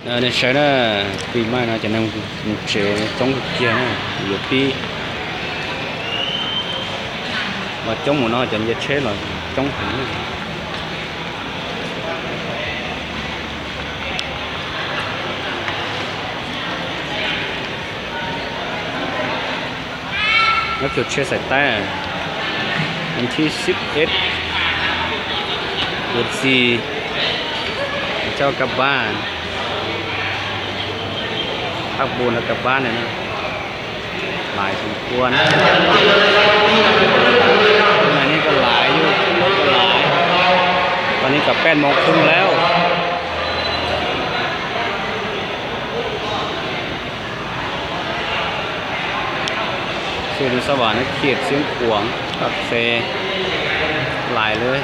Ờ, nên sẽ là vì mai nó cho nên mình sẽ chống kia nè, nhiều khi mà chống một nó cho nhiệt chế là chống thẳng nè. ນັກໂທດເຊດໃສ່ແຕ້ມ ວັນທີສິບເອັດ ເດືອນສີ່ ເຈົ້າກັບບ້ານ ພັກບຸນເອົາກັບບ້ານແລ້ວນະ ຫຼາຍສົມຄວນ. ອັນນີ້ກໍຫຼາຍຢູ່ ກໍຫຼາຍ ຕອນນີ້ກໍແປດໂມງເຄິ່ງແລ້ວ. ເຊໂນສະຫວານ ເຂດຊຽງຂວາງ ປາກເຊ ຫຼາຍເລີຍ.